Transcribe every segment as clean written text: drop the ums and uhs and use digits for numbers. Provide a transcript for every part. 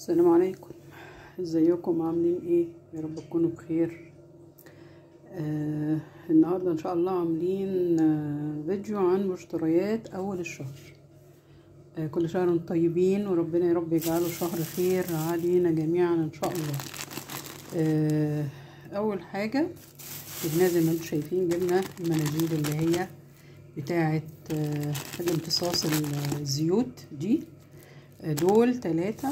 السلام عليكم، ازيكم عاملين ايه؟ يا رب تكونوا بخير. النهارده ان شاء الله عاملين فيديو عن مشتريات اول الشهر. كل شهر وانتم طيبين، وربنا يا رب يجعله شهر خير علينا جميعا ان شاء الله. اول حاجة جبنا زي ما انتم شايفين، جبنا المناديل اللي هي بتاعه الامتصاص الزيوت دي، دول 3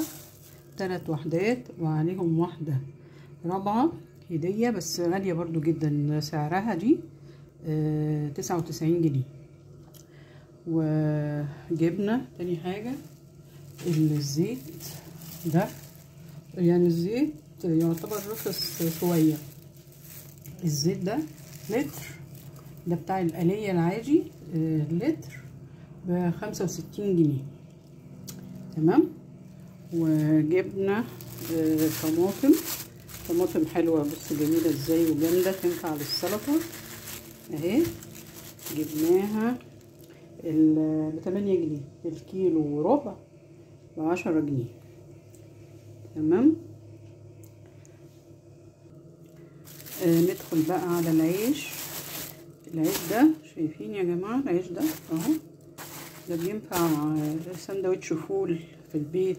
وحدات وعليهم واحدة رابعة هدية، بس غالية برضو جدا سعرها دي 99 جنيه. وجبنا تاني حاجة الزيت ده، يعني الزيت يعتبر رخص شوية. الزيت ده لتر، ده بتاع الآلية العادي، لتر ب65 جنيه. تمام. وجبنا طماطم حلوة، بص جميلة ازاي وجامدة، تنفع للسلطة اهي. جبناها ب8 جنيه الكيلو وربع، ب10 جنيه. تمام. ندخل بقى على العيش. العيش ده شايفين يا جماعة، العيش ده اهو، ده بينفع سندوتش فول في البيت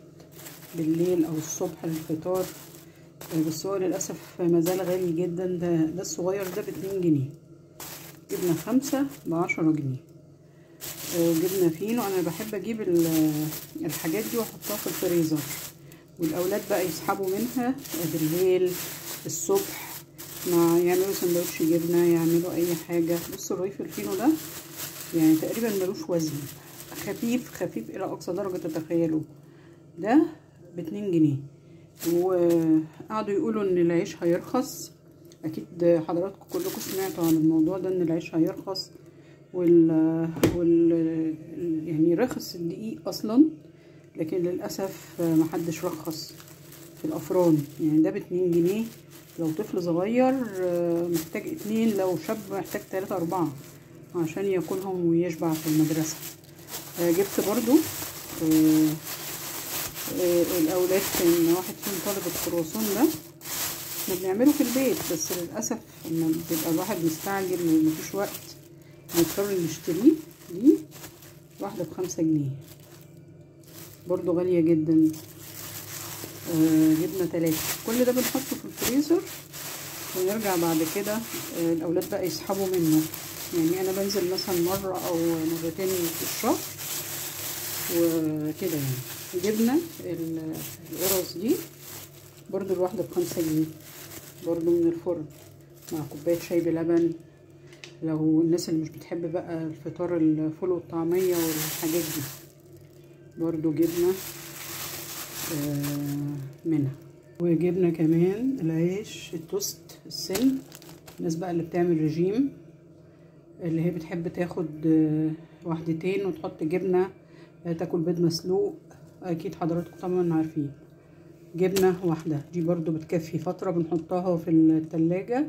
بالليل او الصبح للفطار، بس هو للاسف مازال غالي جدا. ده الصغير ده ب2 جنيه. جبنا 5 ب10 جنيه. جبنا فينو. انا بحب اجيب الحاجات دي واحطها في الفريزر، والاولاد بقى يسحبوا منها بالليل الصبح، مع يعملوا سندوتش جبنه، يعملوا اي حاجة. بصوا الرغيف الفينو ده يعني تقريبا ملوش وزن، خفيف خفيف الى اقصى درجه تتخيلوه. ده ب2 جنيه. وقعدوا يقولوا ان العيش هيرخص، اكيد حضراتكم كلكم سمعتوا عن الموضوع ده، ان العيش هيرخص وال يعني رخص الدقيق اصلا، لكن للاسف محدش رخص في الافران. يعني ده ب2 جنيه، لو طفل صغير محتاج 2، لو شاب محتاج 3 4 عشان ياكلهم ويشبع في المدرسة. جبت برضو الاولاد، كان واحد فيهم طالب الكرواسون ده، احنا بنعمله في البيت، بس للاسف لما بيبقى الواحد مستعجل ومفيش وقت نضطر نشتريه. دي واحدة ب5 جنيه، برضو غالية جدا. جبنا 3. كل ده بنحطه في الفريزر، ونرجع بعد كده الاولاد بقى يسحبوا منه. يعني انا بنزل مثلا مرة او مرتين في الشهر وكده. يعني جبنا القرص دي برضو الواحدة ب5 جنيه، برضو من الفرن، مع كوباية شاي بلبن، لو الناس اللي مش بتحب بقى الفطار الفول والطعمية والحاجات دي، برضو جبنا منها. وجبنا كمان العيش التوست السن، الناس بقى اللي بتعمل رجيم، اللي هي بتحب تاخد واحدتين وتحط جبنة، تاكل بيض مسلوق، اكيد حضراتكم طبعا عارفين. جبنة واحدة دي برضو بتكفي فترة، بنحطها في التلاجة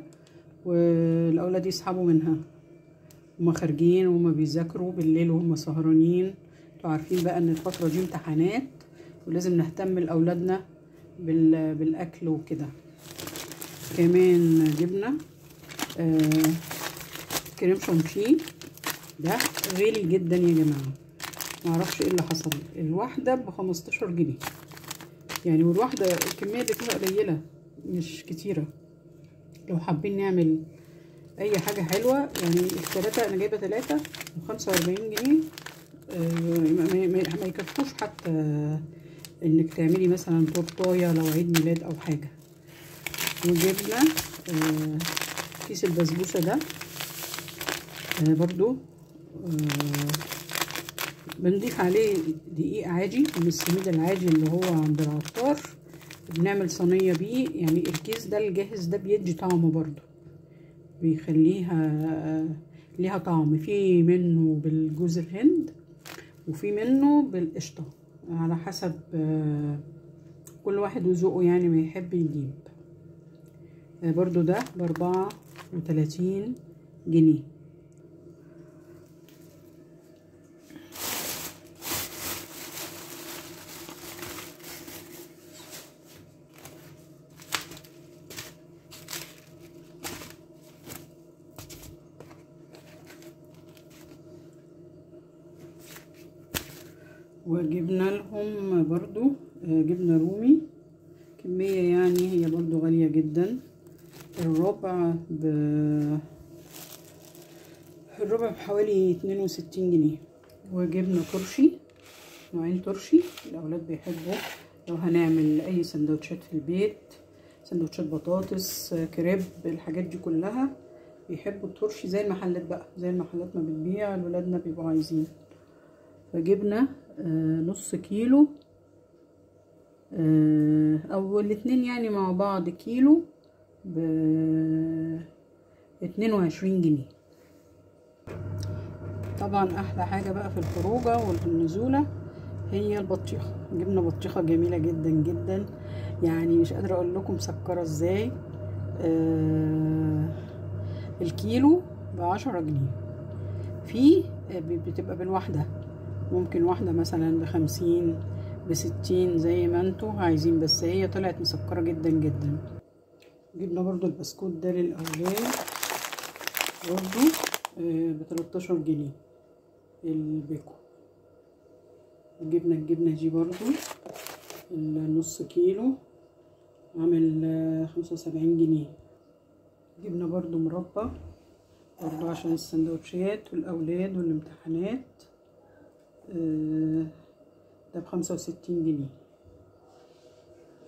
والاولاد يسحبوا منها هما خارجين وهما بيذاكروا بالليل وهما سهرانين. انتوا عارفين بقى ان الفترة دي امتحانات، ولازم نهتم لاولادنا بالاكل وكده. كمان جبنة كريم شانتيه، ده غالي جدا يا جماعة، معرفش ايه اللي حصل. الواحدة ب15 جنيه يعني، والواحده الكمية اللي فيها قليله مش كتيرة. لو حابين نعمل اي حاجة حلوة يعني، الثلاثة انا جايبه 3 ب45 جنيه، ما يكفوش حتى انك تعملي مثلا تورتايه لو عيد ميلاد او حاجة. وجبنا كيس البسبوسه ده برضو، بنضيف عليه دقيق عادي من السميد العادي اللي هو عند العطار، بنعمل صينية بيه. يعني الكيس ده الجاهز ده بيدي طعم برضو، بيخليها ليها طعم. في منه بالجوز الهند وفي منه بالقشطه، على حسب كل واحد وذوقه، يعني ما يحب يجيب. برضو ده ب34 جنيه. وجبنا لهم برضو جبنة رومي كمية، يعني هي برضو غالية جدا. الربع الربع بحوالي 62 جنيه. وجبنا ترشي، نوعين ترشي الأولاد بيحبوا، لو هنعمل أي سندوتشات في البيت، سندوتشات بطاطس، كريب، الحاجات دي كلها بيحبوا الترشي زي المحلات بقى، زي المحلات ما بتبيع الولادنا بيبقوا عايزين. فجبنا نص كيلو او الاتنين يعني مع بعض كيلو ب 22 جنيه. طبعا احلى حاجة بقى في الخروجة والنزولة هي البطيخة. جبنا بطيخة جميلة جدا جدا، يعني مش قادرة اقول لكم مسكرة ازاي. الكيلو ب10 جنيه، في بتبقى بالواحدة، ممكن واحدة مثلا ب50 ب60 زي ما انتوا عايزين، بس هي طلعت مسكرة جدا جدا. جبنا برضو البسكوت ده للأولاد برضو ب13 جنيه البيكو. جبنا الجبنة دي برضو النص كيلو عامل 75 جنيه. جبنا برضو مربى برضو عشان السندوتشات والأولاد والامتحانات، ده ب65 جنيه.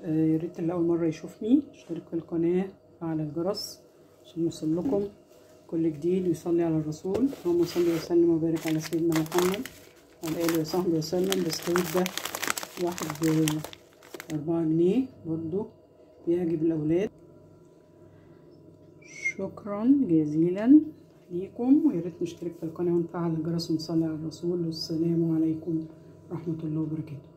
ياريت اللي أول مرة يشوفني يشترك في القناة وفعل الجرس عشان يوصل لكم كل جديد، ويصلي على الرسول. اللهم صل وسلم وبارك على سيدنا محمد وعلى آله وصحبه وسلم. بسكويت ده واحد ب4 جنيه برضو بيعجب الأولاد. شكرا جزيلا ليكم، وياريت نشترك في القناة ونفعل الجرس ونصلي على الرسول. والسلام عليكم ورحمة الله وبركاته.